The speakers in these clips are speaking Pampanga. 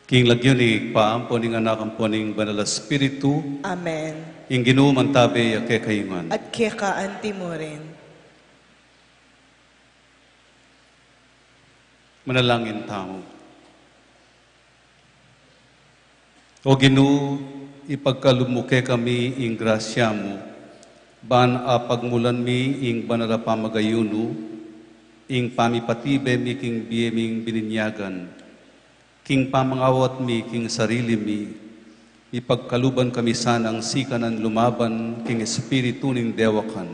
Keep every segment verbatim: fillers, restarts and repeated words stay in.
King lagyu ning Ibpa, ampo ning Anak, ampo ning Banal a Espiritu. Amen. Ing Ginu mantabe ya kekayu ngan. At keka anti mu rin. Manalangin tamu. O Ginu, ipagkalub mu kekami ing grasya mu, ban apagmulan mi ing banal a pamag-ayunu, ing pamipatibe mi king bie ming bininyagan, king pamangawat mi king sarili mi, ipagkaluban kami sanang sikanan lumaban king espiritu ning dewakan.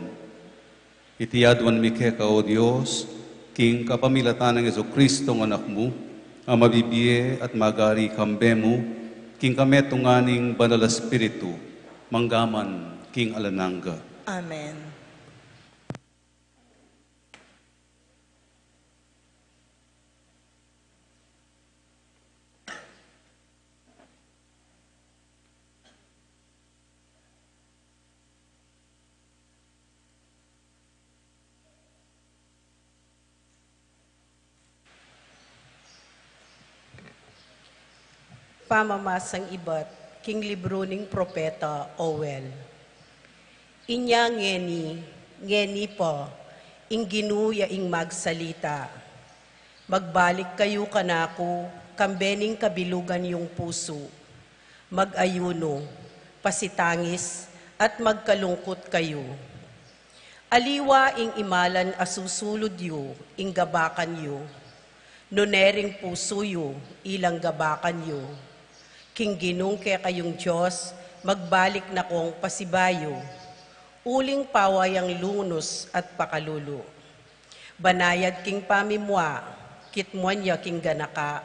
Iti aduan mi keka, O Dios, king kapamilatan nang Jesucristo a Anak mu, a mabibie at magari kambe mu, king kametungan ning Banal a Espiritu, manggaman king alang angga. Amen. Pamamasang ibat king libru ning propeta Joel. Inya ngeni, ngeni pa, ing Ginu ya ing magsalita. Magbalik kayu kanaku, kambe ning kabilugan yung pusu. Mag-ayunu, pasitangis, at magkalungkut kayu. Aliwa ing imalan a susulud yu, ing gabakan yu. Nune ring pusu yu, ilang gabakan yu. King Ginung kekayung Dios, magbalik na kong pasibayu. Uling pawa yang lunus at pakalulu. Banayad king pamimua, kitmuan ya king ganaka,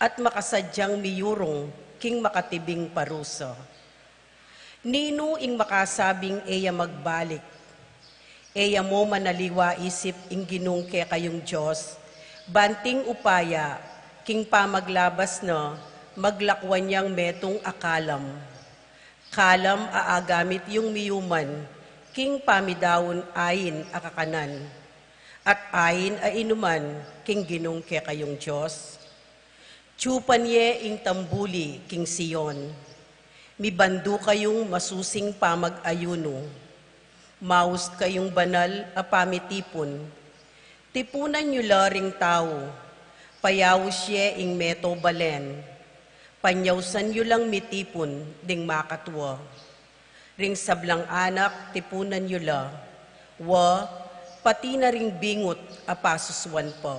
at makasadyang miyurung king makatibing parusa. Ninu ing makasabing e ya magbalik? E ya mu manaliwa isip ing Ginung kekayung Dios, ban king upaya, king pamaglabas na, maglakwan yang metung a kalam. Kalam a agamit yung miyuman, king pamidaun ain a kakanan, at ain a inuman, king Ginung kekayung Dios. Tsupan ye ing tambuli king Sion. Mibandu kayung masusing pamag-ayunu. Maus kayung banal a pamitipun. Tipunan yu la ring tau. Payaus ye ing meto balen. Panyausan yu lang mitipun ding makatua. Ring sablang anak tipunan yu la. Wa, pati na ring bingut a pasusuan pa.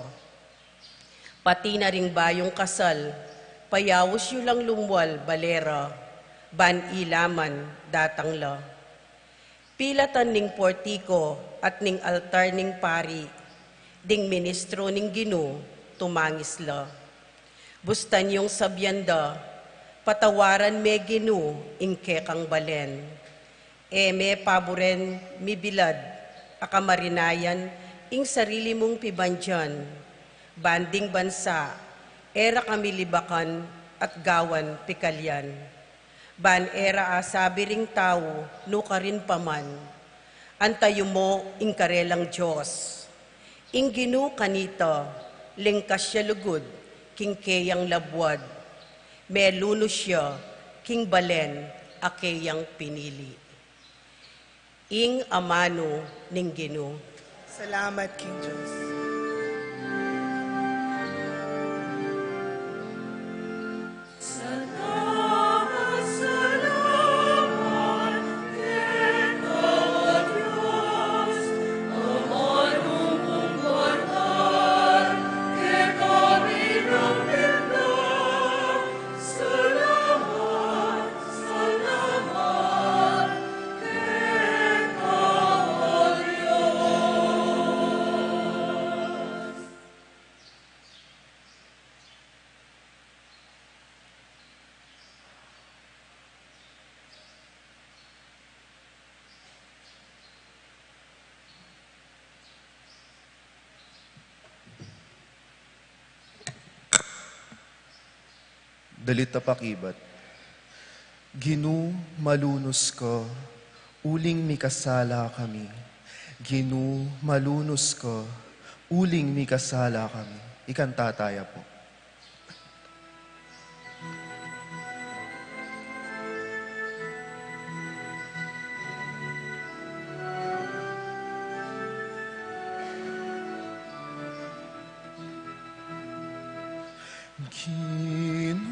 Pati na ring bayung kasal, payaus yu lang lumwal bale ra, ban ilaman datang la. Pilatan ning portiko at ning altar ning pari, ding ministro ning Ginu, tumangis la. Bustan yung sabian da, patawaran me Ginu ing kekang balen. E me paburen mibilad a kamarinayan ing sarili mung pibandian, ban ding bansa e ra kami libakan at gawan pikalian. Ban e ra asabi ring tau nukarin pa man, antayu mo ing karelang Dios. Ing Ginu kanita, lingkas ya lugud king keyang labuad. Melunus ya king balen a keyang pinili. Ing amanu ning Ginu. Salamat king Dios. Dalit a pakibat. Ginu, malunus ka, uling mikasala kami. Ginu, malunus ka, uling mikasala kami. Ikanta taya pu. Ginu,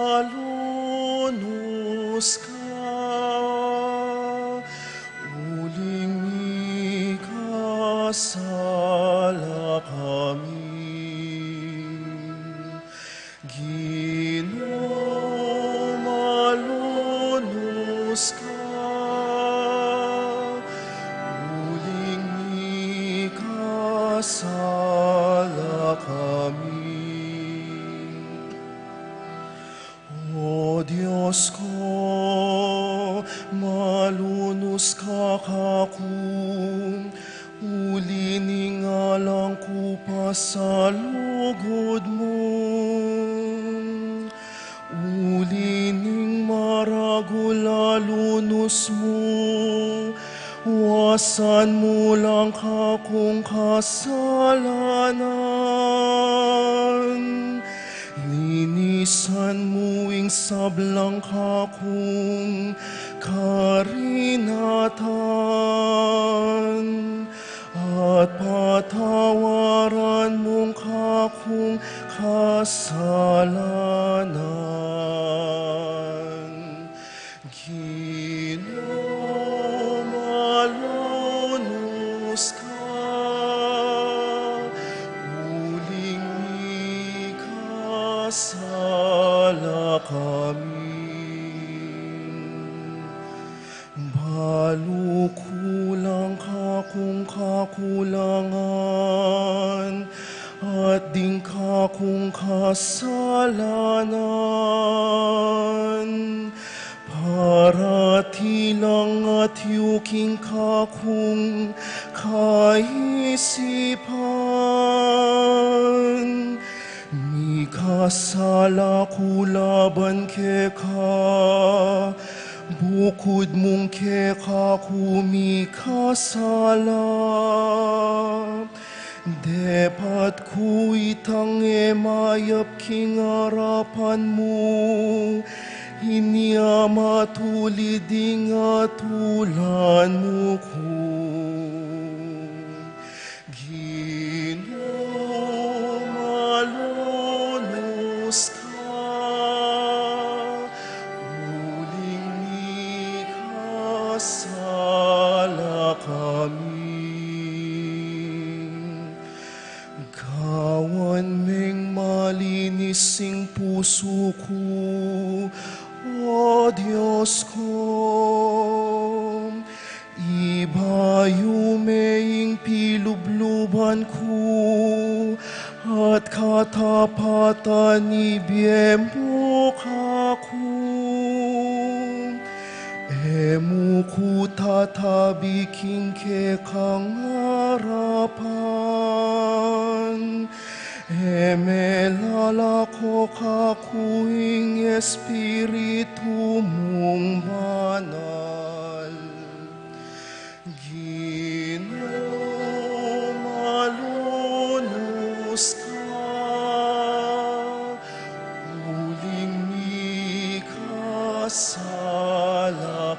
malunus ka, uling mikasala kami. Ginu, malunus ka, uling mikasala kami. O Dios ku, malunus ka kaku, uli ning alang ku pa sa lugud mu. Uli ning maragul a lunus mu, wasan mu lang kakung kasalanan. Linisan mu ing sablang kakung karinatan, at patawaran mung kakung kasalanan. Ginu, malunus ka, uling mikasala kami. Balu ku lang kakung kakulangan, at ding kakung kasalanan. Parati lang atiu king kakung kaisipan. Mikasala ku laban keka, bukud mung keka ku mikasala. Depat ku itang e mayap king arapan mu, inya matulid ing atulan mu ku. Ginu, malunus ka, uling mikasala kami. Gawan meng malinis ing pusu ku, O Dios ku. Ibayu me ing pilubluban ku, at katapatan ibie mu kaku. E mu ku tatabi king kekang arapan. E me lalako kaku ing Espiritu mung banal. Ginu, malunus ka, uling mikasala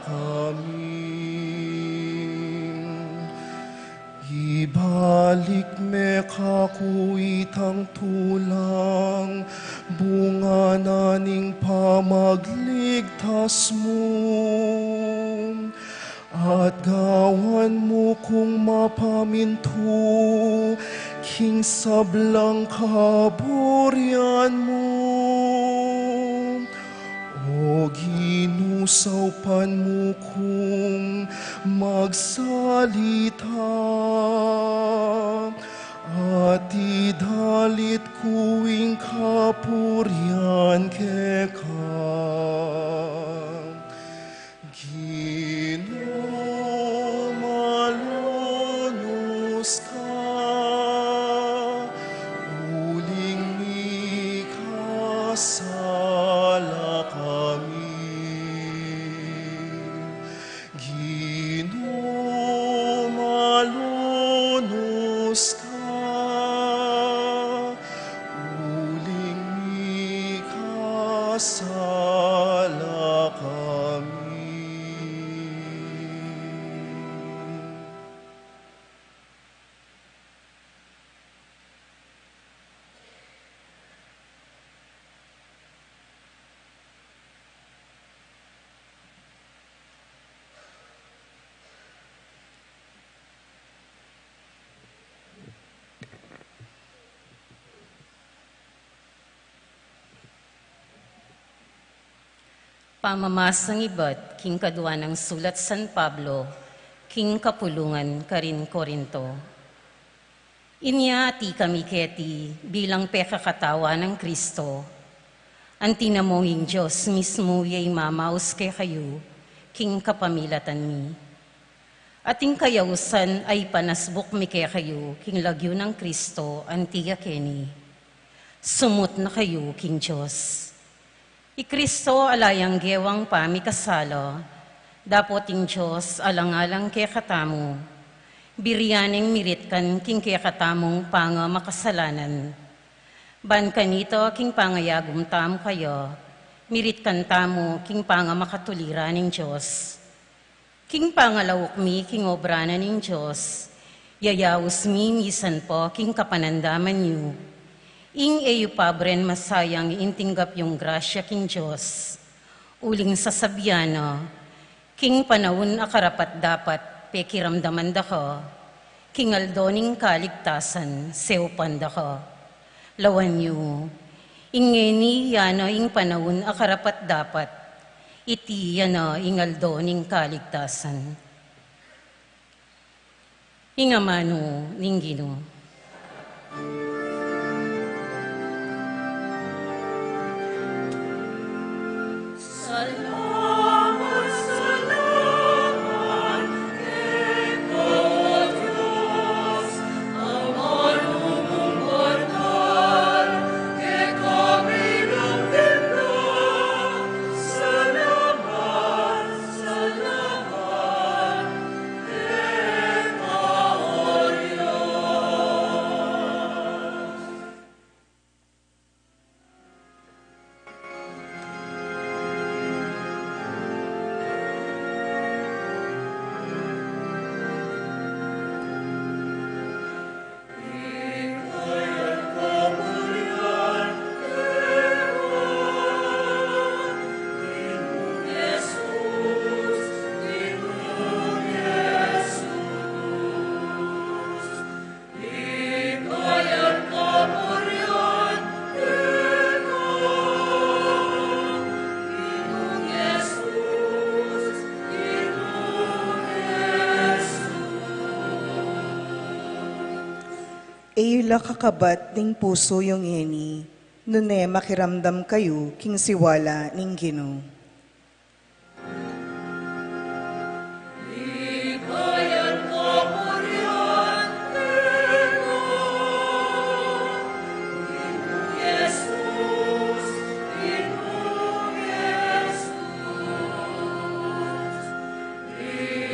kami. Ibalik me kaku itang tulang bunga na ning pamagligtas mu. At gawan mu kung mapamintu king sablang kaburian mu. O Ginu, saupan mu kung magsalita, at idalit ku ing kapurian keka. Ginu, malunus ka, uling mikasala kami. Ginu, malunus ka, uling mikasala kami. Pamamasang ibat king kadua nang sulat San Pablo king kapulungan karin Corinto. Inya atiu kami keti bilang pekakatawan nang Kristo, anti na mung ing Dios mismu ya imamaus kekayu king kapamilatan mi. At ing kayausan a ipanasbuk mi kekayu king lagyu nang Kristo anti ya keni. Sumut na kayu king Dios. I Kristo ala yang gewang pamikasala, dapot ing Dios alang-alang kekatamu, birian neng miritkan king kekatamung pangamakasalanan. Ban kanita king pangayagum tamu kaya, miritkan tamu king pangamakatulira ning Dios. King pangalauk mi king obra na ning Dios, yayaus mi misan pa king kapanandaman yu. Ing e yu pa buren masayang ing tinggap yung grasya king Dios. Uling sasabian na, king panaun a karapat-dapat pekiramdaman da ka, king aldo ning kaligtasan seupan da ka. Lawan yu, ing ngeni ya na ing panaun a karapat-dapat, iti ya na ing aldo ning kaligtasan. Ing amanu ning Ginu. E yu la kakabat ning pusu yu ngeni, nune makiramdam kayu king siwala ning Ginu.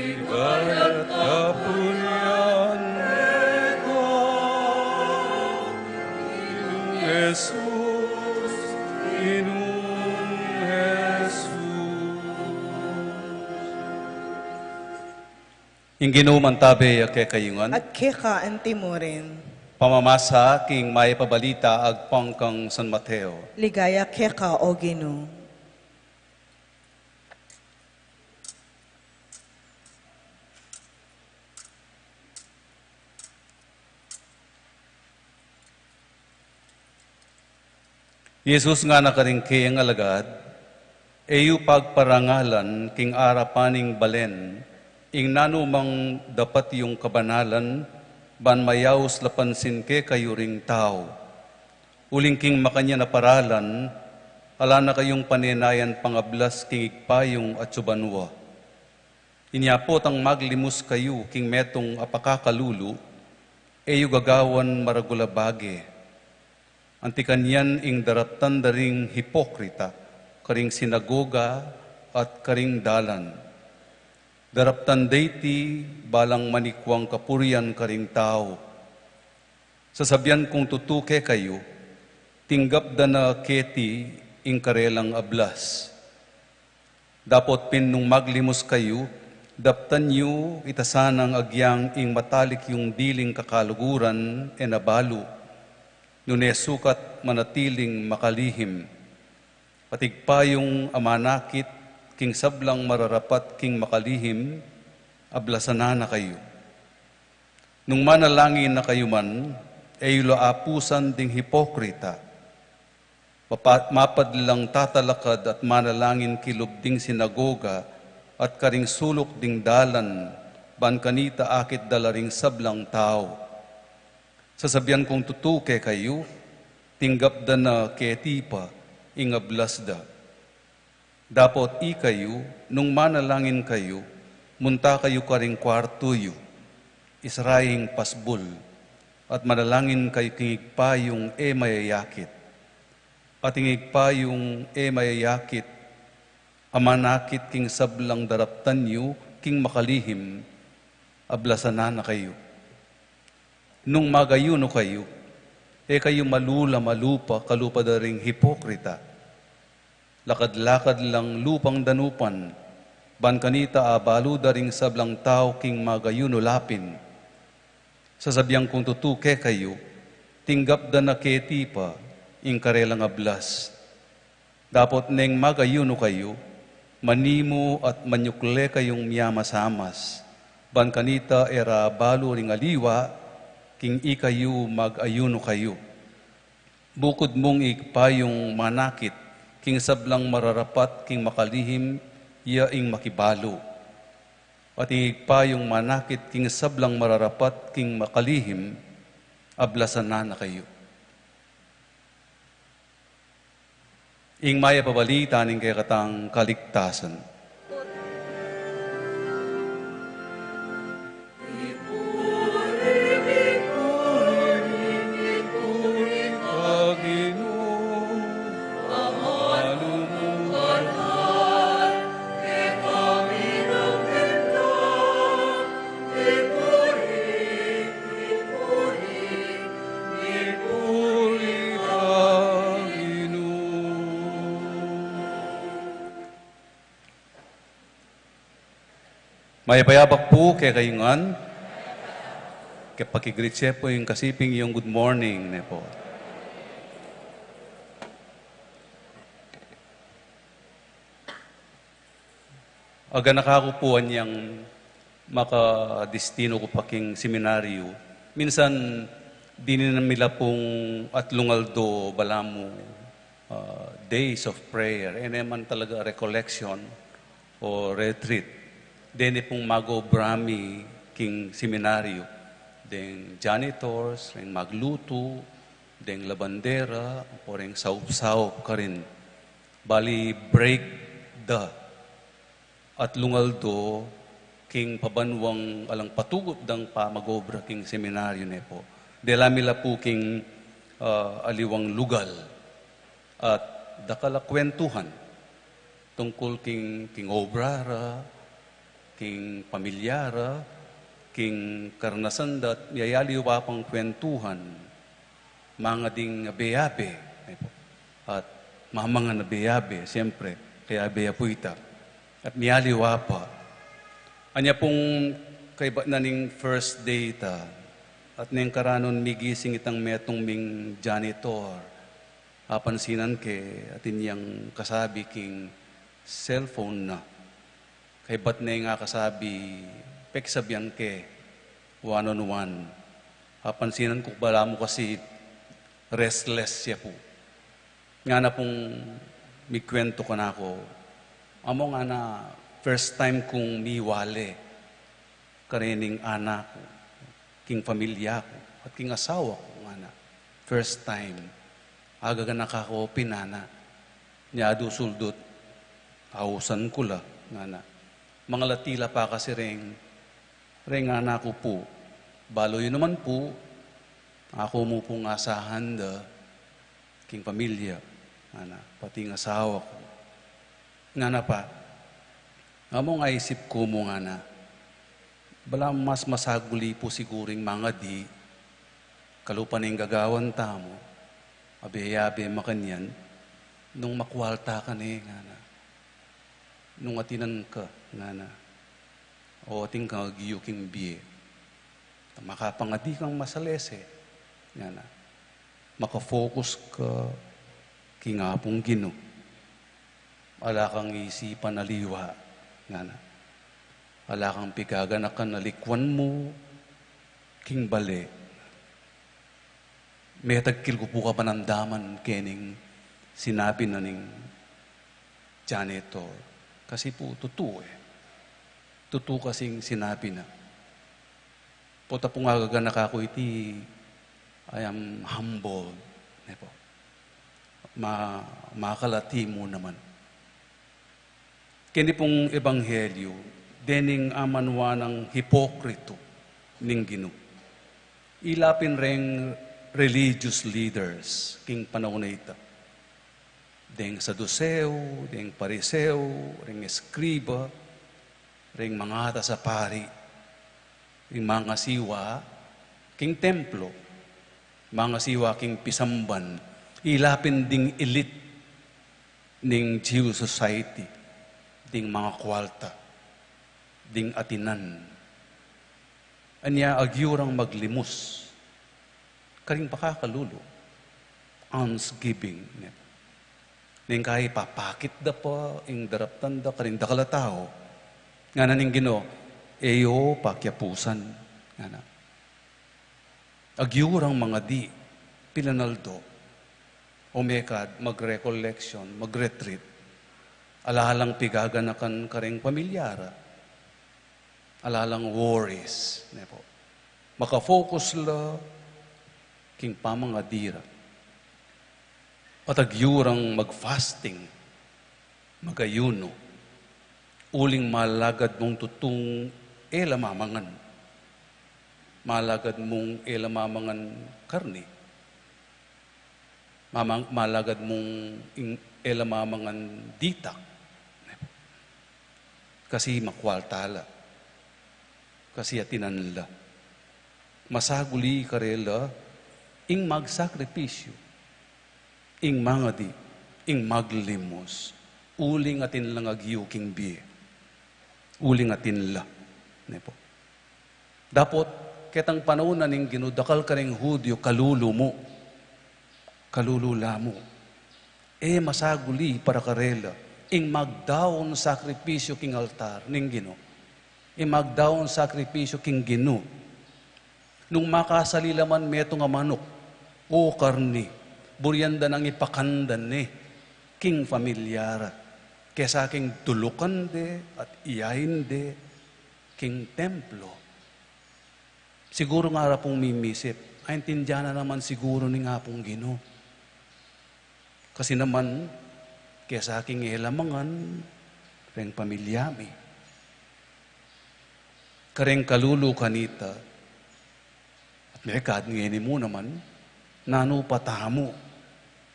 Ligaya at kapurian keka, Ginung Jesus, Ginung Jesus. Ing Ginu mantabe ya kekayu ngan. At keka antimurin. Pamamasa king Mayap a Balita agpang kang San Mateo. Ligaya keka, O Ginu. Jesus ngana karing kayang alagad, "E yu pagparangalan king arapan ning balen ing nanu mang dapat yung kabanalan, ban mayaus la pansin kekayu ring tau. Uling king makanyan a paralan, ala na kayung panenayan pangablas king Ibpa yung atsu banua. Inya potang maglimus kayu king metung a pakakalulu, e yu gagawan maragul a bage. Anti kanyan ing daraptan da ring hipokrita karing sinagoga at karing dalan. Daraptan da iti balang manikuang kapurian karing tau. Sasabian kung tutu kekayu, tinggap da na keti ing karelang ablas. Dapot pin nung maglimus kayu, daptan yu ita sanang agyang ing matalik yung diling kakaluguran e na balu, nune sukat manatiling makalihim. Pati Ibpa yung amanakit king sablang mararapat king makalihim, ablasan na kayu. Nung manalangin na kayu man, e yu la apusan ding hipokrita. Mapa-, mapadlang tatalakad at manalangin kilub ding sinagoga at karing suluk ding dalan, ban kanita akit da la ring sablang tau. Sasabian kung tutu kekayu, tinggap da na keti pa ing ablas da. Dapot ikayu, nung manalangin kayu, munta kayu karing kuartu yu, isara ing pasbul, at manalangin kayu king Ibpa yung e mayayakit. At ing Ibpa yung e mayayakit, a manakit king sablang daraptan yu king makalihim, ablasan na kayu. Nung magayunu kayu, e kayu malula malupa kalupa da ring hipokrita. Lakad-lakad lang lupang danupan, ban kanita abalu da ring sablang tau king magayunu la pin. Sasabian kung tutu kekayu, tinggap da na keti pa ing karelang ablas. Dapot neng magayunu kayu, manimu at manyukle kayung miamasamas, ban kanita e ra abalu ring aliwa king ikayu magayunu kayu. Bukud mung Ibpa yung manakit king sablang mararapat king makalihim, ya ing makibalu. At ing Ibpa yung manakit king sablang mararapat king makalihim, ablasan na kayu. Ing mayap a balita ning kekatang kaligtasan. Mayap a yabak pu kekayu ngan. Kepakigreet ye pu ing kasiping yung good morning ne pu. Aganaka ku pu anyang makadestinu ku pa king seminaryo. Minsan, dininan mi la pung atlung aldo balamu, ah, days of prayer. E ne man talaga recollection o retreat. Deni pung mag-obra mi king seminaryo. Deng janitors, reng maglutu, deng labandera, o reng saup-saup karin. Bali, break da atlung aldo king pabanuang alang patugut dang pamag-obra king seminaryo ne pu. Dela mi la pu king, ah, aliwang lugal at dakal a kwentuhan tungkul king, king obra ra, king pamilya ra, king karanasan da, at miyayaliwa pang kwentuhan. Manga ding abe-abe, ne pu. At mamangan abe-abe, siyempre, kaya abe-abe ita. At miyaliwa pa. Anya pung kaibat na ning first day ta, at neng karanun migising itang metung ming janitor, apansinan ke atin yang kasabi king cellphone na. Kaibat ne ing akasabi, peksabian ke, one on one. Apansinan ku balamu kasi restless ya pu. Ngana pung mikuwentu kanaku, amu ngana first time kung miwale karening anak ku, king pamilya ku, at king asawa ku, ngana. First time. Agaganaka ku pin, ngana. Nya dusuldut, ausan ku la, ngana. Mangalati la pa kasi reng, reng anak ku pu. Balu yu naman pu, aku mu pung asahan da king pamilya, ngana, pati ing asawa ku. Ngana pa, amu ing aisip ku mu, ngana, balamu mas masaguli pu siguru ing mangadi, kalupa ning gagawan tamu, abe-abe makanyan, nung makwalta ka ne, ngana. Nung atinan ka, ngana. O atin kang agyu king bie. Makapangadi kang masalese, ngana. Makafocus ka king Apung Ginu. Ala kang isipan aliwa, ngana. Ala kang pigaganakan, alikwan mu king bale. Metagkil ku pu kapanamdaman kening sinabi na ning janitor. Kasi pu, tutu e. Tutu kasing sinabi na. Pota pung agaganaka ku iti, I am humbled, ne pu. Ma-, makalati mu naman. Keni pung ebanghelyu, dening amanwa nang hipokritu ning Ginu. Ila pin reng religious leaders king panaun a ita. Deng Saduseo, deng Pariseo, reng eskriba, reng mangata sa pari, reng mangasiwa king templo, mangasiwa king pisamban, ila pin ding elite ning Jew society, ding mangakualta, ding atinan. Anya agyu rang maglimus karing pakakalulu, almsgiving, ne. Neng kai papakit da pa ing daraptan da karing dakal a tau. Ngana ning Ginu, e yu pakiapusan, ngana. Agyu rang mangadi, pilan aldo, o mekad mag-recollection, mag-retreat, ala lang pigaganakan karing pamilya ra, ala lang worries, ne pu. Makafocus la king pamangadi ra. At agyu rang mag-fasting, mag-ayuno, uling malagad mung tutung e la mamangan. Malagad mung e la mamangan karni. Mamang-, malagad mung ing-, e la mamangan ditak. Kasi makualta la. Kasi atinan la. Masaguli karela ing magsakripisyu, ing mangadi, ing maglimus, uling atin lang agyu king bie, uling atin la, ne pu. Dapot, ketang panaun na ning Ginu, dakal karing Hudyu, kalulu mu, kalulu la mu. E masaguli para karela ing magdaun sakripisyu king altar ning Ginu. Ing magdaun sakripisyu king Ginu. Nung makasali la man metung a manuk o karni, burian da nang ipakan da ne king pamilya ra, kesa king dulukan de at iyain de king templo. Siguru ngara pung mimisip, aintindian na naman siguru ning Apung Ginu. Kasi naman, kesa king e la mangan reng pamilya mi, kareng kalulu kanita, at mekad ngeni mu naman, nanu pa tamu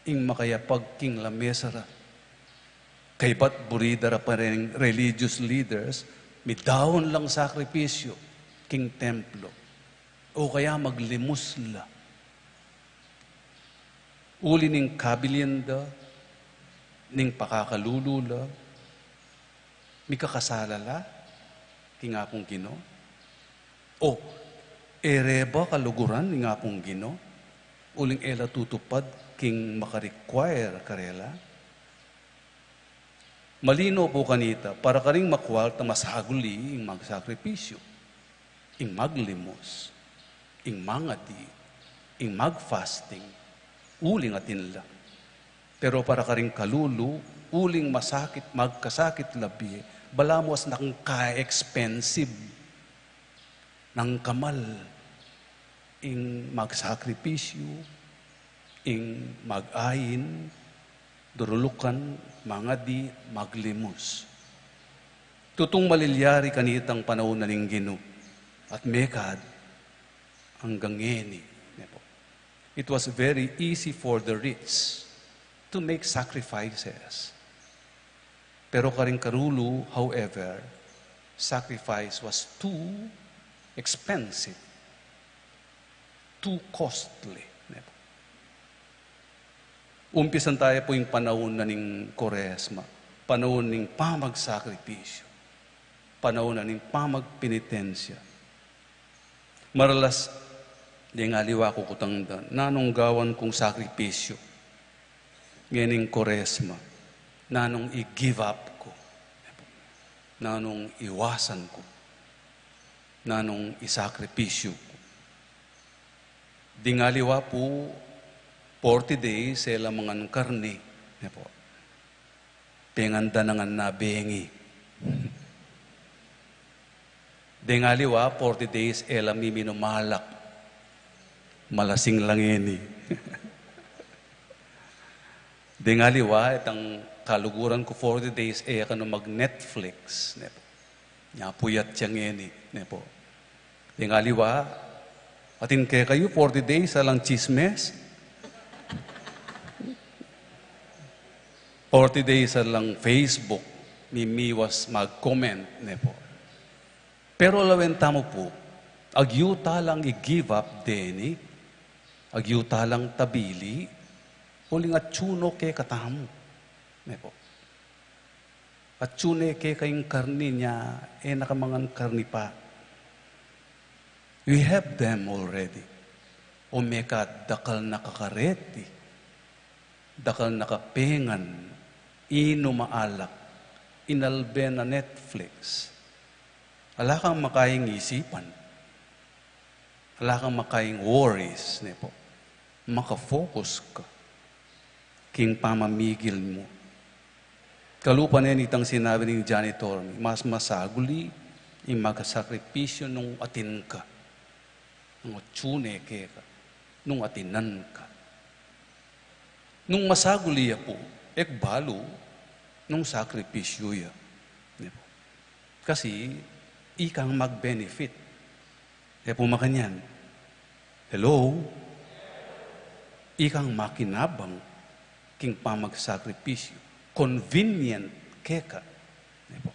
ing makayapag king lamesa ra? Kaybat buri da ra pa reng religious leaders, midaun lang sakripisyu king templo, o kaya maglimus la. Uli ning kabilian da, ning pakakalulu la, mikakasala la king Apung Ginu? O, e re ba kaluguran ning Apung Ginu, uling e la tutupad king maka-require karela? Malino pu kanita, para karing makualta masaguli ing magsakripisyu, ing maglimus, ing mangadi, ing mag-fasting, uling atin la. Pero para karing kalulu, uling masakit, magkasakit labie, balamu asnang ka-expensive nang kamal ing magsakripisyu, ing mag-ain, durulukan, mangadi, maglimus. Tutung malilyari kanitang panaun na ning Ginu, at mekad anggang ngeni, ne pu. It was very easy for the rich to make sacrifices. Pero karing kalulu, however, sacrifice was too expensive, too costly. Umpisan tayu pu ing panaun na ning Kuaresma, panaun ning pamagsakripisyu, panaun na ning pamagpenitensya. Maralas, deng aliwa ku kutang da, nanung gawan kung sakripisyu ngening Kuaresma? Nanung i-give up ku? Nanung iwasan ku? Nanung isakripisyu ku? Ding aliwa pu, forty days e la mangan karni, Ne po. Pengan da na ngan na bengi. Deng aliwa, forty days e la miminum alak. Malasing la ngeni. Deng aliwa, itang kaluguran ku forty days e kanu mag-Netflix, ne po. Nya puyat ya ngeni, ne po. Deng aliwa, atin kekayu forty days alang tsismes. Forty days alang Facebook, mimiwas mag-comment, ne po. Pero lawen tamu pu, agyu ta lang i-give up deni, agyu ta lang tabili, uling atsu no kekatamu, ne po. Atsu ne keka ing karni nya, e na ka mangan karni pa. We have them already. O mekad dakal na kakareti, dakal na kapengan, inum a alak, inalbe na Netflix. Ala kang makaing isipan. Ala kang makaing worries, ne po. Maka-focus ka king pamamigil mu. Kalupa ne nitang sinabi ning janitor mi, mas masaguli ing magsakripisyo nung atin ka, nung atsu ne keka, nung atinan ka. Nung masaguli ya pu, e ku balu nung sakripisyu ya. Di ba? Kasi, ikang mag-benefit. E pu makanyan. Hello? Ikang makinabang king pamagsakripisyu. Convenient keka. Di ba?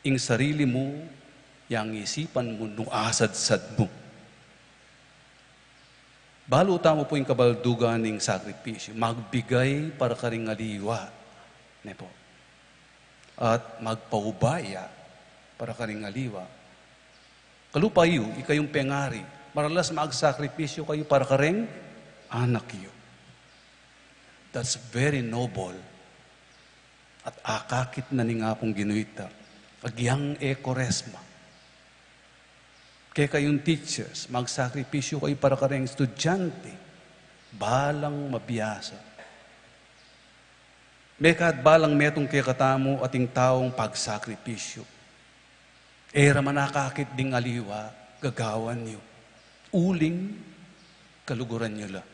Ing sarili mu, yang isipan mu, nung asadsad mu. Balu tamu pu ing kabaldugan ning sakripisyu, magbigay para karing aliwa, ne po? At magpaubaya para karing aliwa. Kalupa yu, ikayung pengari, maralas magsakripisyu kayu para karing anak yu. That's very noble. At akakit na ning Apung Ginu ita, agyang e Kuaresma. Kekayung teachers, magsakripisyu kayu para kareng estudyante, balang mabiasa. Mekad balang metung kekatamu ating taung pagsakripisyu. E ra man akakit ding aliwa, gagawan yu. Uling, kaluguran yu la.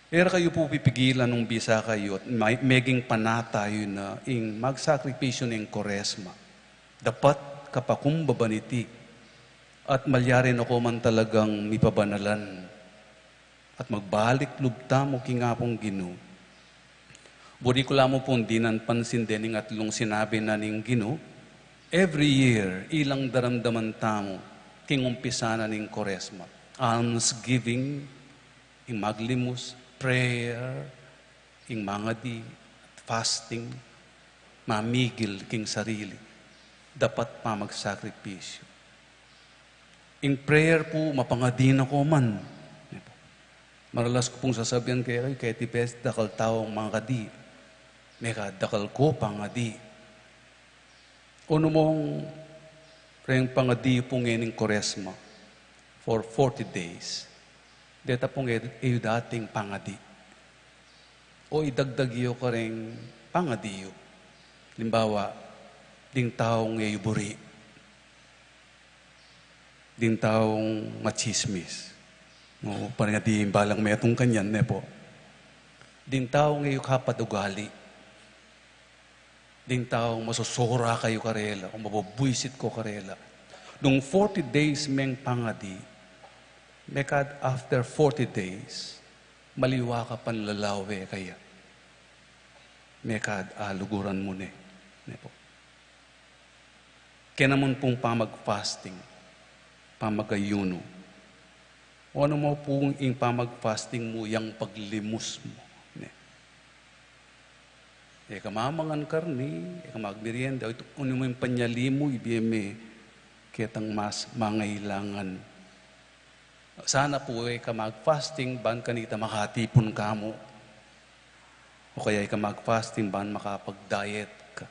E ra kayu pu pipigilan nung bisa kayu at may-, meging panata yu na ing magsakripisyu ning Kuaresma. Dapat kapakumbaban iti at malyari na ko man talagang mipabanalan at magbalik lub tamu king Apung Ginu. Buri ku la mu pung dinan pansin dening atlung sinabi na ning Ginu, every year, ilang daramdaman tamu king umpisa na ning Kuaresma. Almsgiving, ing maglimus, prayer, ing mangadi, fasting, mamigil king sarili, dapat pamagsakripisyu. Ing prayer pu, mapangadi na ko man. Maralas ku pung sasabian kekayu, keti pes dakal taung mangadi, mekad dakal ko pangadi. O nu mong reng pangadi pu ngening Kuaresma for forty days. Deta pung e-, e yu dating pangadi. O idagdag yu kareng pangadi yu. Halimbawa, ding taung e yu buri. Ding taung matsismis. O, parang di balang metung kanyan, ne po? Ding taung e yu kapad ugali. Ding taung masosora kayu karela, o mabubwisit ko karela. Nung forty days meng pangadi, mekad after forty days, maliwa ka panlalawe kaya. Mekad aluguran mu ne, ne po? Kena man pung pamag-fasting, pamag-ayunu. O anu mo pung ing pamag-fasting mu, yang paglimus mu, ne? E ka mamangan karni, e ka magmerienda, o anu mo ing panyali mu, ibie me ketang mas mangailangan. Sana pu e ka mag-fasting ban kanita makatipun ka mu. O kaya e ka mag-fasting ban makapag-diet ka.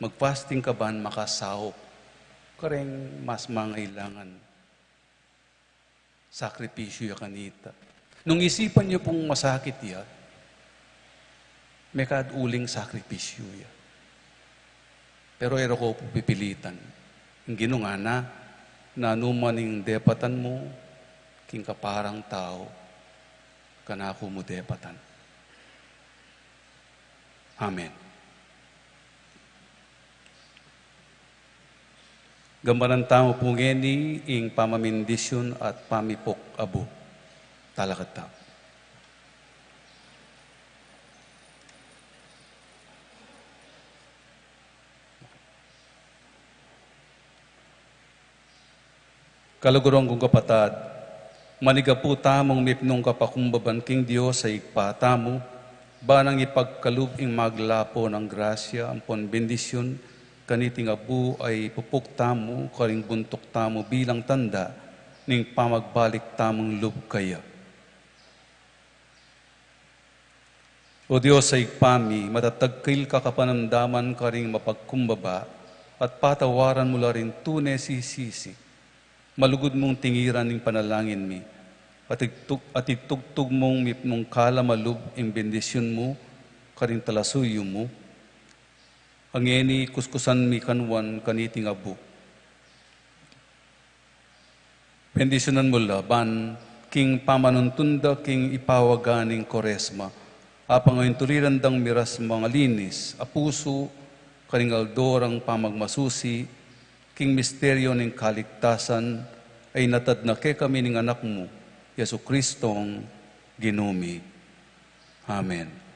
Mag-fasting ka ban makasaup kareng mas mangailangan. Sakripisyu ya kanita. Nung isipan yu pung masakit ya, mekad uling sakripisyu ya. Pero e ra ko pu pipilitan. Ing Ginu ngana, nanu man ing depatan mu king kaparang tau, kanaku mu depatan. Amen. Gambanan tamu pu ngeni ing pamamindisyun at pamipuk abu. Talakad tamu. Kaluguran kung kapatad, manigapu tamung mipnung kapakumbaban king Dios a Ibpa tamu, ba nang ipagkalub ing maglapo nang grasya ampon bendisyun kaniting abu a ipupuk tamu karing buntuk tamu bilang tanda ning pamagbalik tamung lub kaya. O Dios a Ibpa mi, matatagkil ka kapanamdaman karing mapagkumbaba, at patawaran mu la ring tune sisisi. Malugud mung tingiran ing panalangin mi, at itug-, at itugtug mung mipnung kalam a lub ing bendisyun mu karing talasuyu mu, a ngeni kuskusan mi kanwan kaniting abu. Bendisyunan mu la ban king pamanuntun da king ipawaga ning Koresma, apang ing tuliran dang miras manglinis a pusu karing aldo rang pamagmasusi king misteryu ning kaligtasan a inatad na kekami ning Anak mu, Jesucristong Ginu mi. Amen.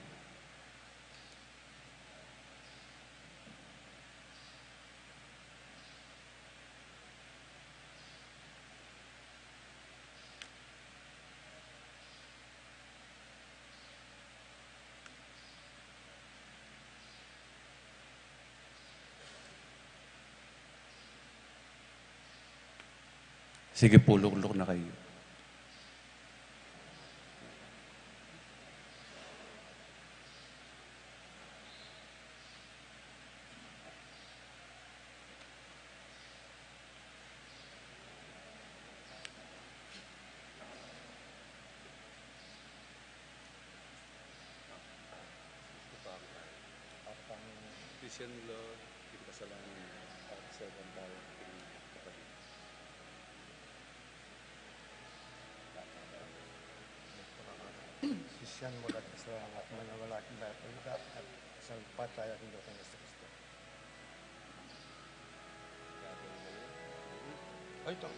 Sige pu, lukluk na kayu. Kristiyan la, ipasalamat at sa bantala king kapatid. Sisian mu la at kasalanan at manawala king bayat a lugar at salpantaya king Ginu Kristo. Ay, ito.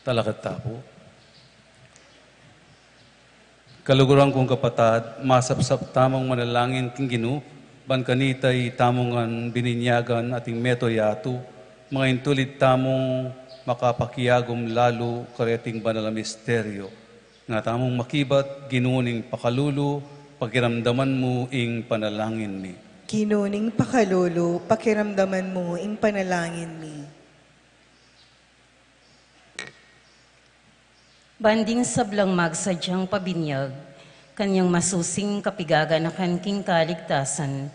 Talakad ta pu. Kaluguran kung kapatad, masapsap tamung manalangin king Ginu, ban kanita itamu ngan bininyagan ating meto yatu, mangintulid tamung makapakiagum lalu kareting banal a misteryo. Nga tamung makibat, Ginu ning pakalulu, pakiramdaman mu ing panalangin mi. Ginu ning pakalulu, pakiramdaman mu ing panalangin mi. Ban ding sablang magsadyang pabinyag kanyang masusing kapigaganakan king kaligtasan,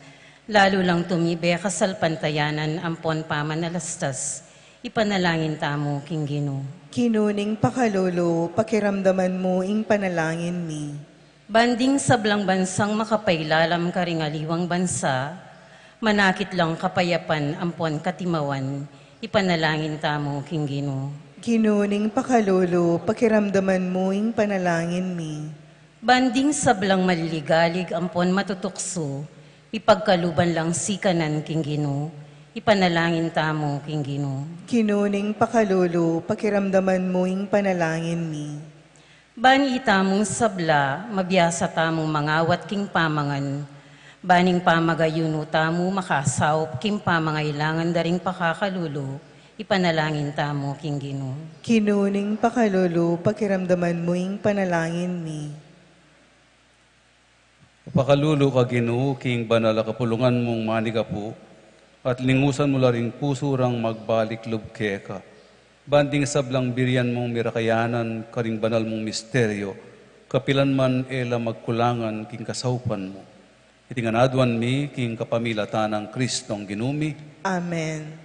lalu lang tumibe kasalpantayanan ampon pamanalastas, ipanalangin tamu king Ginu. Ginu ning pakalulu, pakiramdaman mu ing panalangin mi. Ban ding sablang bansang makapailalam karing aliwang bansa, manakit lang kapayapan ampon katimawan, ipanalangin tamu king Ginu. Ginu ning pakalulu, pakiramdaman mu ing panalangin mi. Ban ding sablang maliligalig ampon matutuksu, ipagkaluban lang sikanan king Ginu, ipanalangin tamu king Ginu. Ginu ning pakalulu, pakiramdaman mu ing panalangin mi. Ban itamung sabla, mabiasa tamung mangawat king pamangan. Ban ing pamagayunu tamu makasaup king pamangailangan da ring pakakalulu, ipanalangin tamu king Ginu. Ginu ning pakalulu, pakiramdaman mu ing panalangin mi. Pakalulu ka Ginu, king banal a kapulungan mung manigapu, at lingusan mu la ring pusu rang magbalik lub keka. Ban ding sablang birian mung mirakayanan karing banal mung misteryo, kapilan man e la magkulangan king kasaupan mu. Iti ngan aduan mi king kapamilatan nang Kristong Ginu mi. Amen.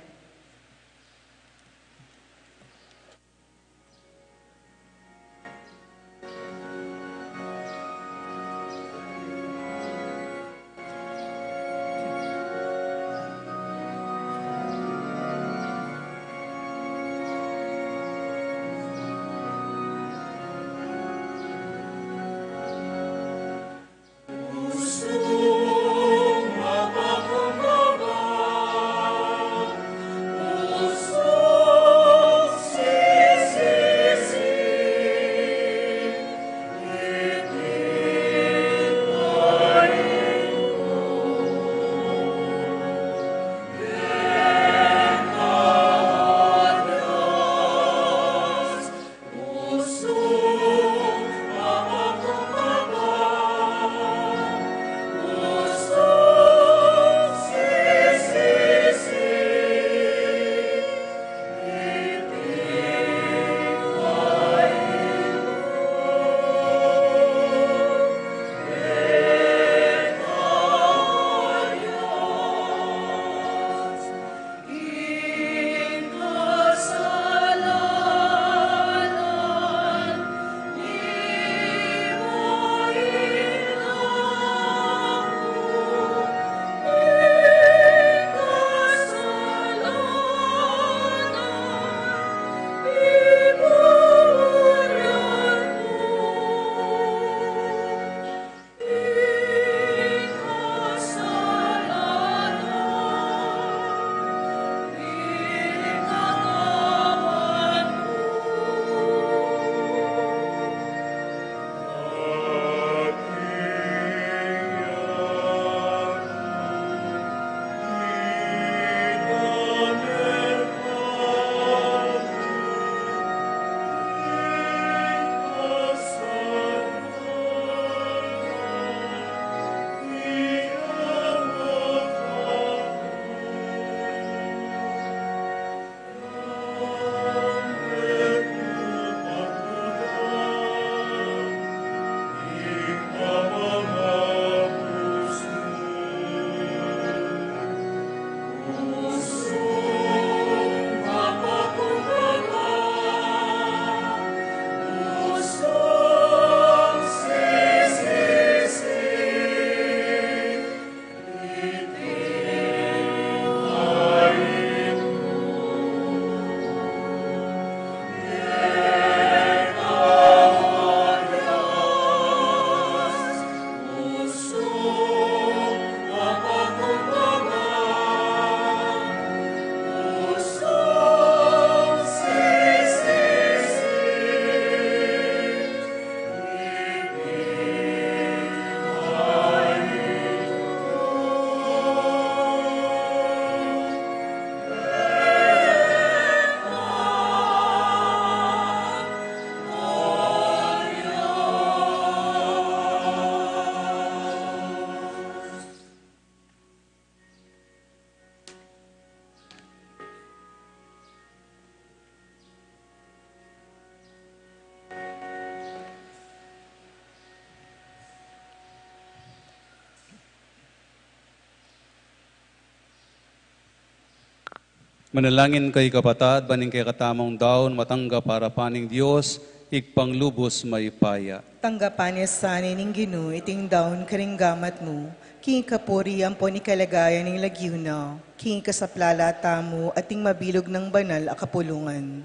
Manalangin kayu, kapatad, ban ing kekatamung daun matanggap arapan ning Dios, Ibpang lubus mayupaya. Tanggapan na sana ning Ginu iting daun karing gamat mu, king kapurian ampon ing kaligayan ning lagyu na, king kasaplalan tamu at ning mabilug nang banal a kapulungan.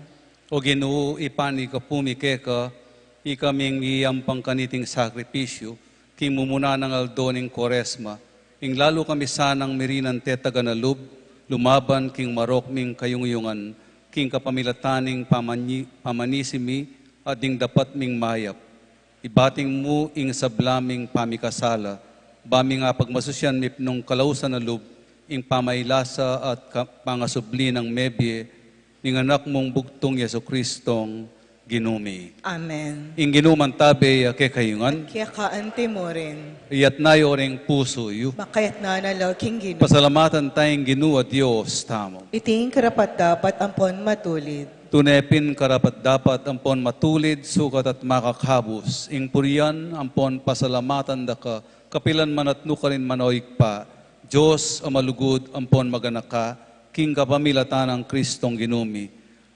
O Ginu, ipanigap mi keka ikaming miyampang kaniting sakripisyu, king mumuna nang aldo ning Kuaresma, ing lalu kami sanang mirinan tetagan a lub, lumaban king marok ming kayungyungan, king kapamilatan ning pamanyi-, pamanisi mi, at ding dapat ming mayap. Ibating mu ing sabla ming pamikasala, ba ming apagmasusian mipnung kalausan a lub, ing pamailasa at ka-, pangasubli nang mebie, ning Anak mung bugtung Jesucristong Ginu mi. Amen. Ing Ginu mantabe ya kekayu ngan. Keka anti mu rin. Iyatas yu ring pusu yu. Makayatas na la king Ginu. Pasalamatan taya ing Ginu a Dios tamu. Iti ing karapat-dapat ampon matulid. Tune pin karapat-dapat ampon matulid, sukat at makakabus, ing purian ampon pasalamatan da ka, kapilan man at nukarin man, o Ibpa, Dios a malugud ampon maganaka, king kapamilatan nang Cristong Ginu mi.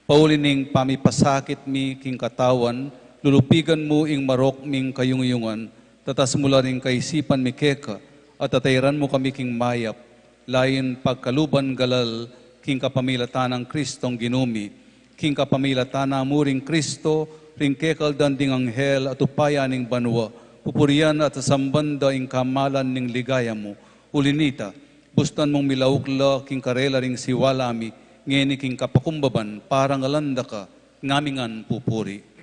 Pauli ning pamipasakit mi king katawan, lulupigan mu ing marok ming kayungyungan, tatas mu la ring kaisipan mi keka, at tatairan mu kami king mayap, layun pagkaluban galal king kapamilatan nang Cristong Ginu mi, king kapamilatan na mu ring Cristo, ring kekaldan ding anghel at upaya ning banua, pupurian at sasamban da ing kamalan ning ligaya mu. Uli nita, bustan mung milauk la king karela ring siwala mi, ngeni king kapakumbaban, parangalan da ka, ngamingan pupuri.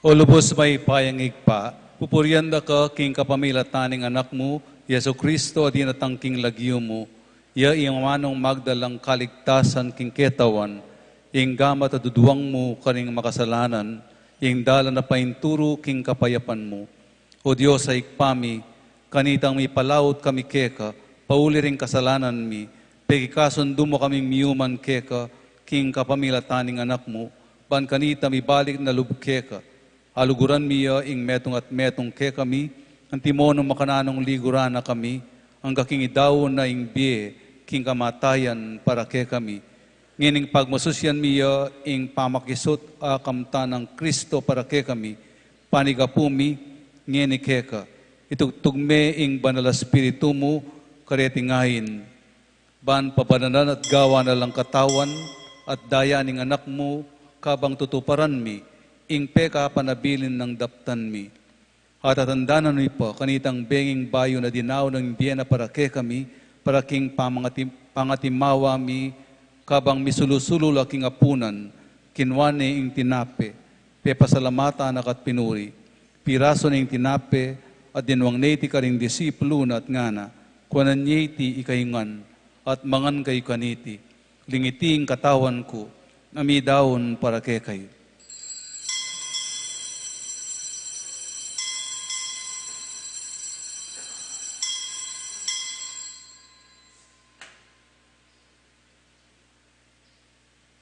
O lubus mayupayang Ibpa, pupurian da ka king kapamilatan ning Anak mu, Jesucristo, a dinatang king lagyu mu, ya ing amanung magdalang kaligtasan king ketawan, ing gamat a duduang mu karing makasalanan, ing dalan a painturu king kapayapan mu. O Dios a Ibpa mi, kanitang mipalaut kami keka, pauli ring kasalanan mi, pekikasundu mu kaming miyuman keka, king kapamilatan ning Anak mu, ban kanita mibalik na lub keka. Aluguran mi ya ing metung at metung kekami, antimo nung makananung liguran na kami, angga king idaun na ing bie, king kamatayan para kekami. Ngening pagmasusian mi ya ing pamakisut a kamtan nang Cristo para kekami, panigapu mi ngeni keka, itugtug me ing Banal a Espiritu mu kareti ngeni, ban pabanalan at gawan na lang katawan at daya ning Anak mu, kabang tutuparan mi ing pekapanabilin nang daptan mi. At tatandanan mi pa kanitang benging bayu na dinaun ning bie na para kekami, para king pamangati-, pangatimawa mi, kabang misulu-sulu la king apunan, kinua ne ing tinape, pepasalamatan na ka at pinuri, pirasu ne ing tinape, at dinuang ne iti karing disipulu na at ngana, kuanan ye iti ikayu ngan, at mangan kayu kaniti, ding iti ing katawan ku, a midaun para kekayu.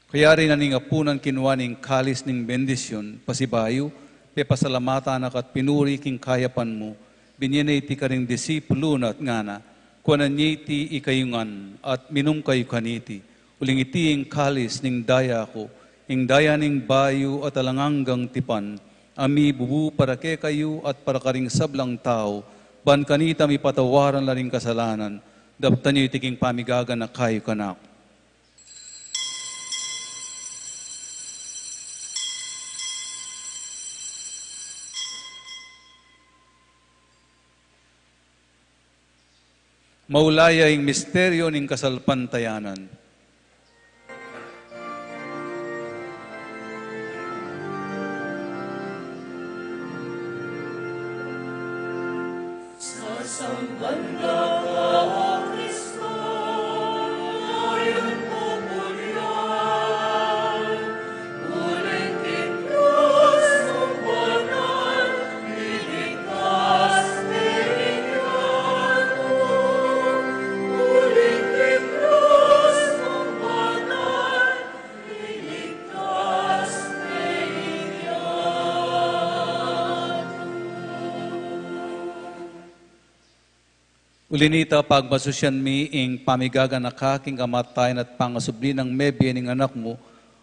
Kayari na ning apunan kinua ne ing kalis ning bendisyun, pasibayu, pepasalamatan na ka at pinuri king kayapan mu, Binye ne iti karing disipulus na at ngana, kuanan ye iti ikayu ngan, at minum kayu kaniti. Uling iti ing kalis ning daya ku, ing daya ning bayu at alang anggang tipan, a mibubu para kekayu at para karing sablang tau, ban kanita mipatawaran la ring kasalanan. Daptan yu iti king pamigaganaka yu kanaku. Maula ya ing misteryu ning kasalpantayanan. Sasamban da ka, O Kristo, ayon pupurian, uling king krus mung banal, iligtas me ing yatu. Uling king krus mung banal, iligtas me ing yatu. Uli na nita, pagmasusyan mi ing pamigaganaka king kamatayan at pangasubli nang mebie ning Anak mu,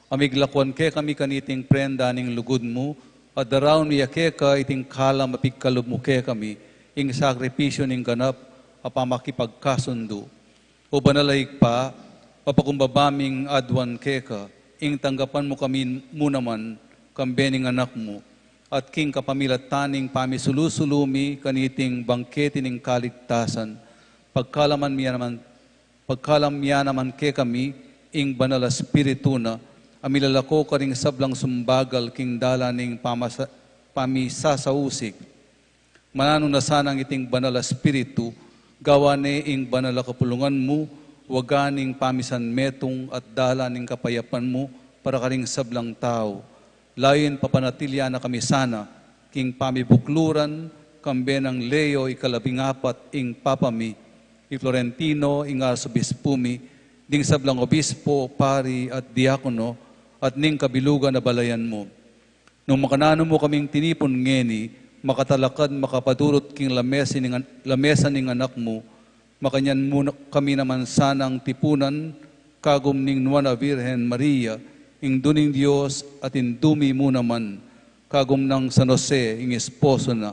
a miglakuan kekami kaniting prenda ning lugud mu, at daraun mi ya keka iting kalam a pigkalub mu kekami, ing sakripisyu ning ganap a pamakipagkasundu. O Banal a Ibpa, papakumbaba ming aduan keka, ing tanggapan mu kami mu naman, kambe ning Anak mu, at king kapamilatan ning pamisulu-sulu mi kaniting bangkete ning kaligtasan, pagkalam ya naman, pagkalam ya naman kekami ing Banal a Espiritu na, a milalako karing sablang sumbagal king dalan ning pamasa-, pamisasausig. Mananu na sanang iting Banal a Espiritu, gawan ne ing banal a kapulungan mu, wagan ing pamisanmetung at dalan ning kapayapan mu para karing sablang tau. Layun papanatilyan na kami sana king pamibukluran, kambe nang Leo ikalabing apat ing Papa mi, i Florentino ing Arsobispu mi, ding sablang obispo, pari, at diakono, at ning kabilugan a balayan mu. Nung makananu mu kaming tinipun ngeni, makatalakad makapatudut king lamesa ning, lamesa ning Anak mu, makanyan mu na, kami naman sanang tipunan, kagum ning Nuan a Virgen Maria, Indu ning Dios at Indu mi mu naman, kagum nang San Jose, ing esposo na,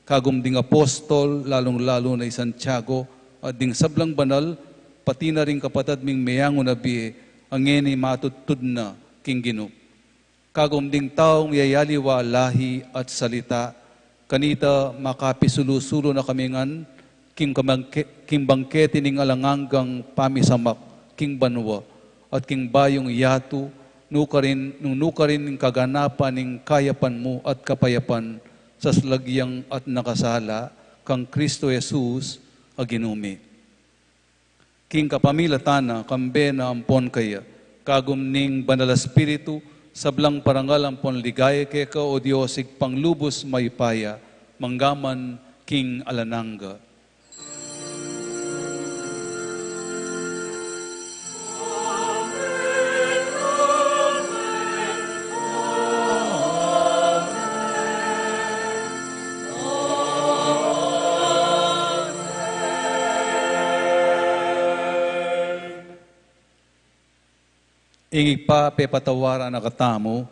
kagum ding apostol, lalung-lalu na i Santiago, at ding sablang banal, pati na ring kapatad ming meyangu na bie, a ngeni matudtud na king Ginu. Kagum ding taung yayaliwa lahi at salita, kanita makapisulu-sulu na kami ngan, king kamangke-, king bangkete ning alang anggang pamisamak, king banua, at king bayung yatu, nukarin, nung nukarin ing kaganapan ning kayapan mu at kapayapan, sa salagyang at nakasala, kang Kristo Jesus, a Ginu mi. King kapamilatan na, kambe na ampon kaya, kagum ning Banal a Espiritu, sablang parangal ampon ligaya keka, o Dios, Ibpang lubus mayupaya, mangga man king alang angga. Ing Ibpa, pepatawaran na katamu,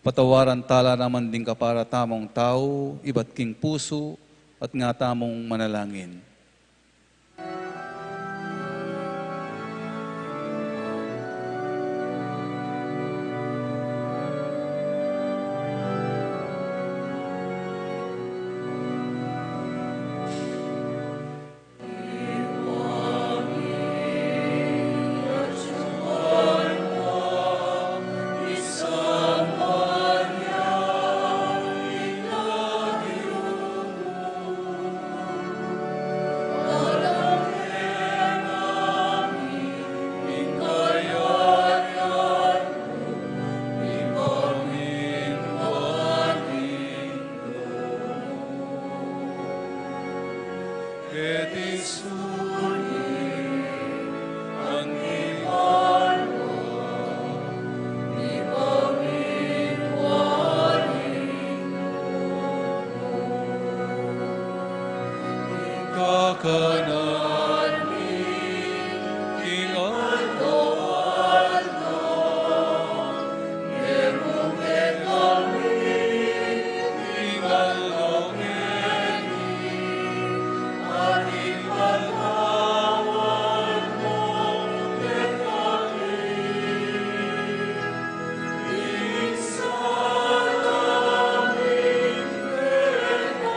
patawaran tala naman ding kapara tamung tau, ibat king pusu, at nga tamung manalangin. Kanan mi king aldo-aldo, e mu kekami king aldo ngeni, at ipatawad mu kekami ing sala mi keka.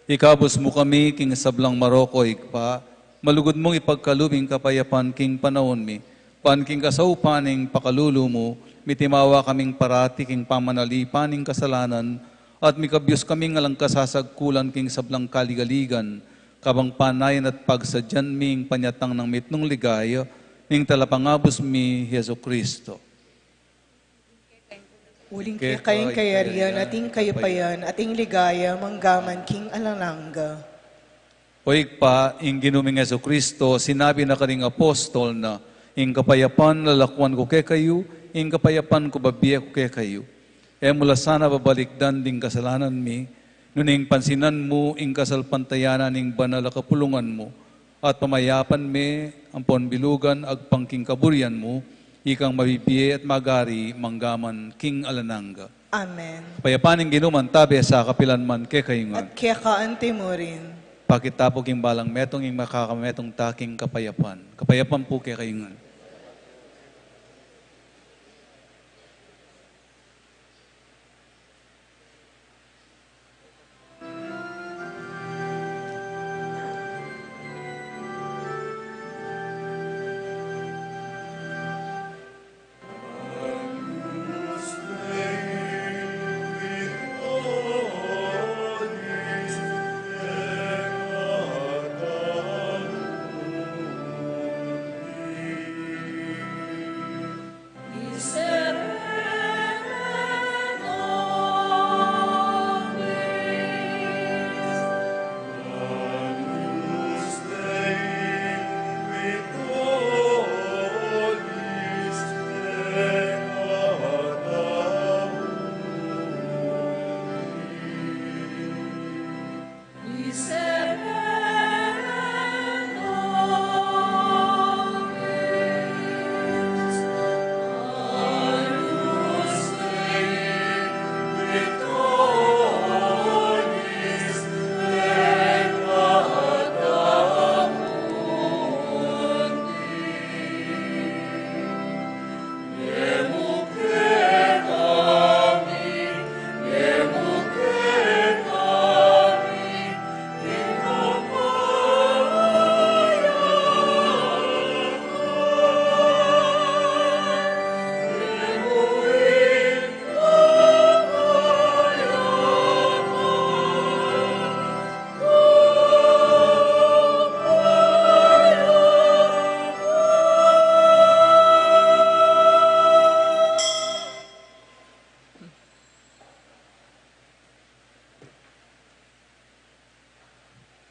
Ikabus mu kami king sablang marok, O Ibpa, malugud mung ipagkalub ing kapayapan king panaun mi, ban king kasaupan ning pakalulu mu, mitimawa kaming parati king pamanalipan ning kasalanan, at mikabyus kaming alang kasasagkulan king sablang kaligaligan, kabang panayan at pagsadyan mi ing panyatang nang mitmung ligaya ning Talapangabus mi, Jesucristo. Uling keka ing kayarian, at ing kayapayan, at ing ligaya, manggaman king alang angga. O Ibpa, ing Ginu ming Jesucristo, sinabi na karing apostol na, "Ing kapayapan lalakuan ku kekayu, ing kapayapan ku babie ku kekayu." E mu la sana babalikdan ding kasalanan mi, nune ing pansinan mu ing kasalpantayanan ning banal a kapulungan mu, at pamayapan me ampon bilugan agpang king kaburian mu, ikang mabibie at magari manggaman king alang angga. Amen. Kapayapan ning Ginu mantabe sa kapilan man kekayu ngan. At keka anti mu rin. Pakit ta pu king balang metung ing makakametung ta king kapayapan. Kapayapan pu kekayu ngan.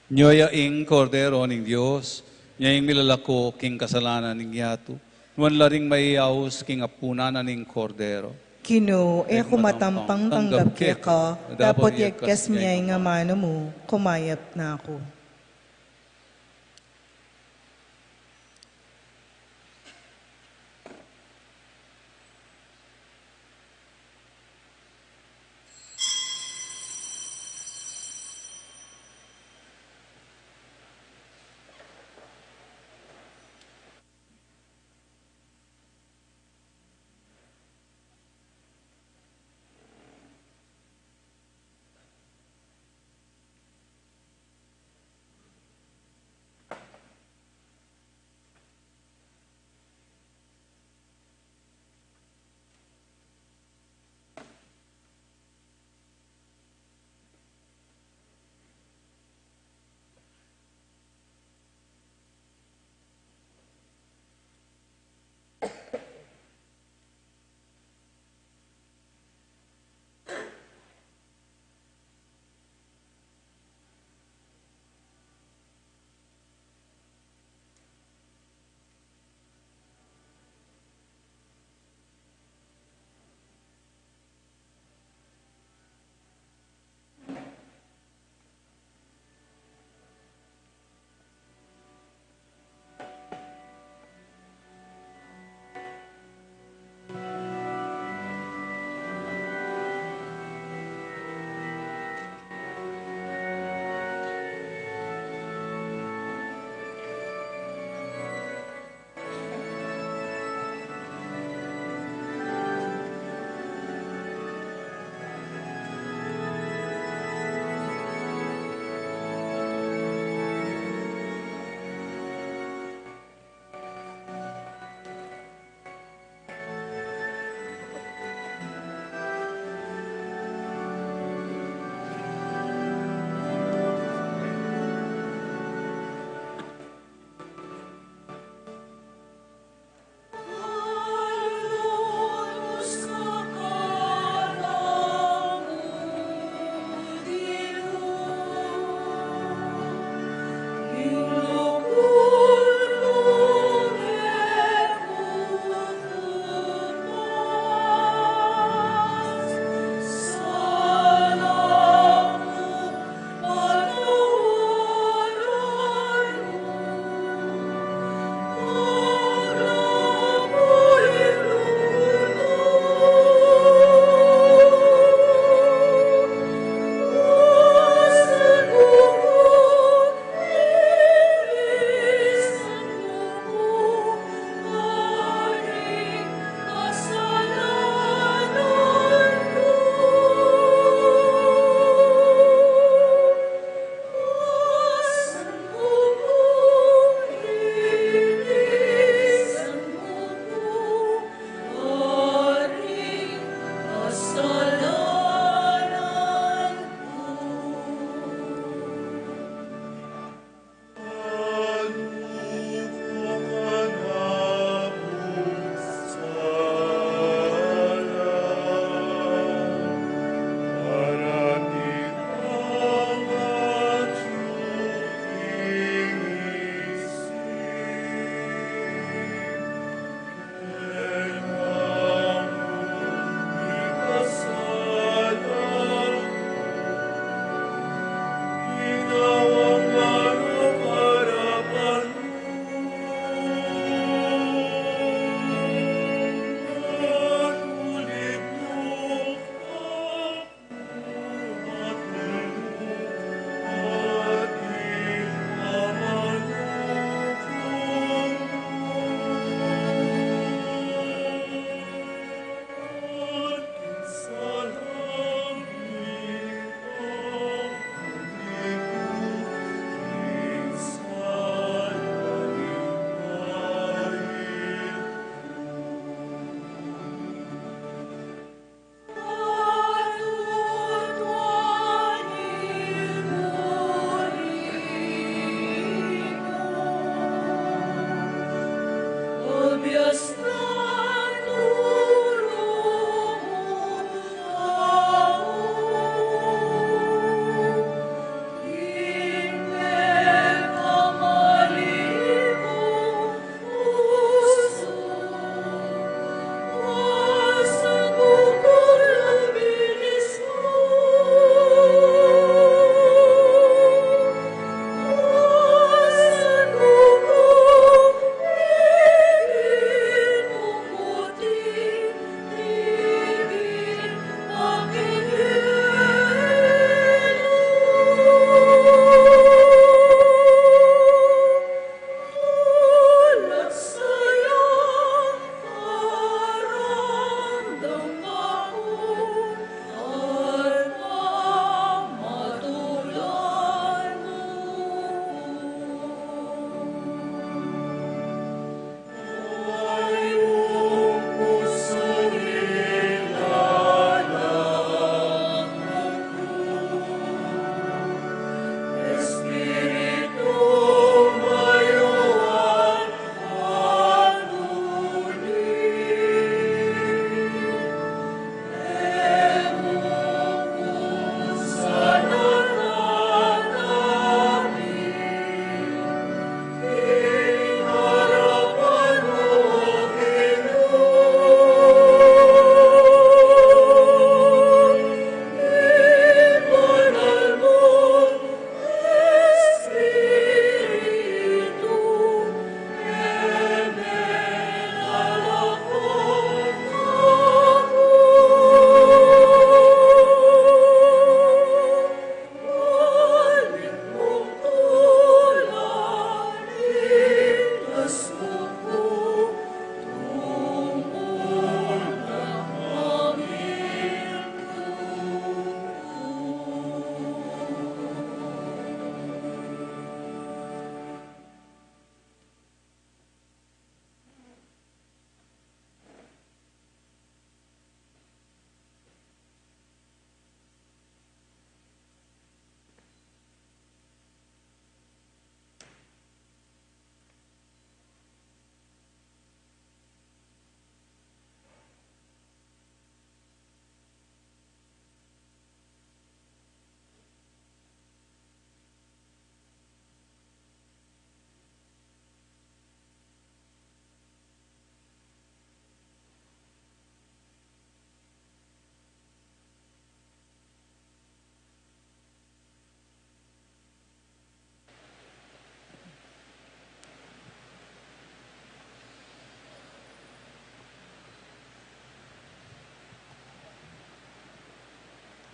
Nyo ya ing Kordero ning Dios, nya ing milalako king kasalanan ning yatu. Nuan la ring mayayaus king apunan na ning Kordero. Ginu, e ku matampang tanggap keka, dapot yagkas mu ya ing amanu mu, kumayap na ku.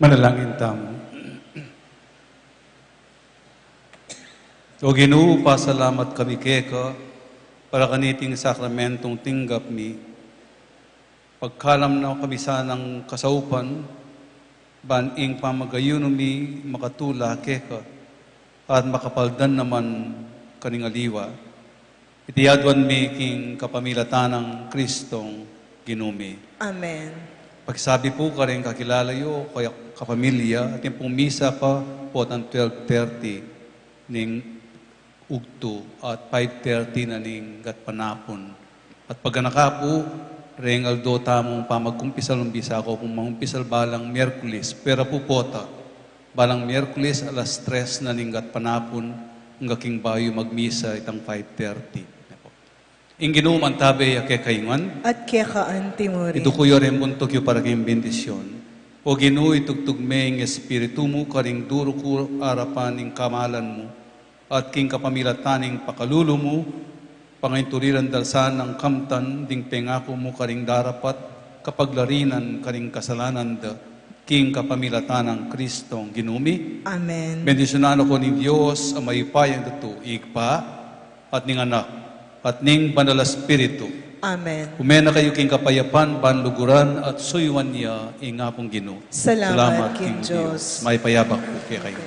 Manalangin tamu. O Ginu, pasalamat kami keka para kaniting sakramentong tinggap mi. Pagkalam na kami sanang kasaupan, ban ing pamagayunu mi makatula keka, at makapaldan naman karing aliwa. Iti aduan mi king kapamilatan nang Kristong Ginu mi. Amen. Pakisabi pu karing kakilala yu, kaya kapamilya, atin pung misa pa potang twelve thirty ning ugtu at five thirty na ning gatpanapun. At pagganaka pu, reng aldo tamung pamagkumpisal, umbisa ku pung mangumpisal balang Miyerkules, pera pu pota, balang Miyerkules alas tres na ning gatpanapun, angga king bayu magmisa itang five thirty. Ing Ginu mantabe ya kekayu ngan. At keka antimurin. Iduku yu reng buntuk yu para king bendisyon. O Ginu, itugtug me ing Espiritu mu karing duru ku arapan ning kamalan mu, at king kapamilatan ning pakalulu mu, pangainturiran da la sana nang kamtan ding pengaku mu karing darapat kapaglarinan karing kasalanan da, king kapamilatan nang Kristong Ginu mi. Amen. Bendisyunan na kayu ning Dios a mayupaya king tutu, Ibpa, at ning Anak, at ning Banal a Espiritu. Amen. Ume na kayu king kapayapan, ban luguran at suyuan ya ing Apung Ginu. Salamat king Dios. May payabak pu kekayu.